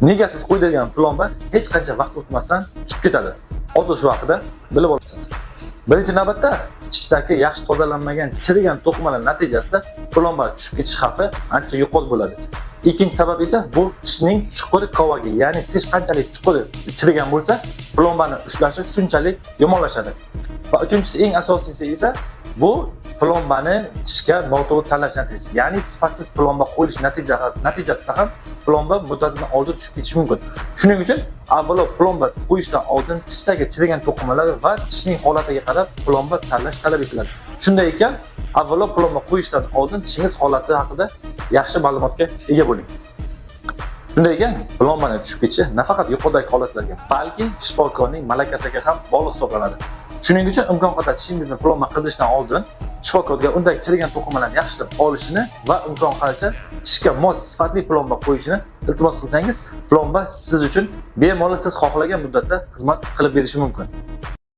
Nega siz qo'ydirgan plomba hech qancha vaqt o'tmasdan tushib ketadi? Hozir shu haqida bilib olasiz. Birinchi navbatda tishdagi yaxshi tozalanmagan chirigan to'qimalar natijasida plomba tushib ketish xavfi ancha yuqori bo'ladi. Ikkinchi sabab esa bu tishning chuqur kovagi, ya'ni tish qanchalik chuqur chirigan bo'lsa, plombani ushlashi shunchalik yomonlashadi. Va uchinchisi, eng asosiysi esa bu plombani tishga noto'g'ri tanlash natijasi, ya'ni sifatsiz plomba qo'yilish natijasida ham plomba muddatidan oldin tushib ketishi mumkin. Shuning uchun avvalo plomba qo'yishdan oldin tishdagi chirigan to'qimalar va tishning holatiga qarab plomba tanlash talab etiladi. Shunday ekan, avvalo plomba qo'yishdan oldin tishingiz holati haqida yaxshi ma'lumotga ega bo'ling. Shunday ekan, plombani tushib ketishi nafaqat yuqoridagi holatlarga, balki shifokorning malakasiga ham bog'liq hisoblanadi. Shuning uchun imkon qadar tishingizni plomba qildirishdan oldin shifokorga undagi chirigan to'qimalarni yaxshilab olishini va imkon qadar tishga mos sifatli plomba qo'yishini iltimos qilsangiz, plomba siz uchun bemalol siz xohlagan muddatda xizmat qilib berishi mumkin.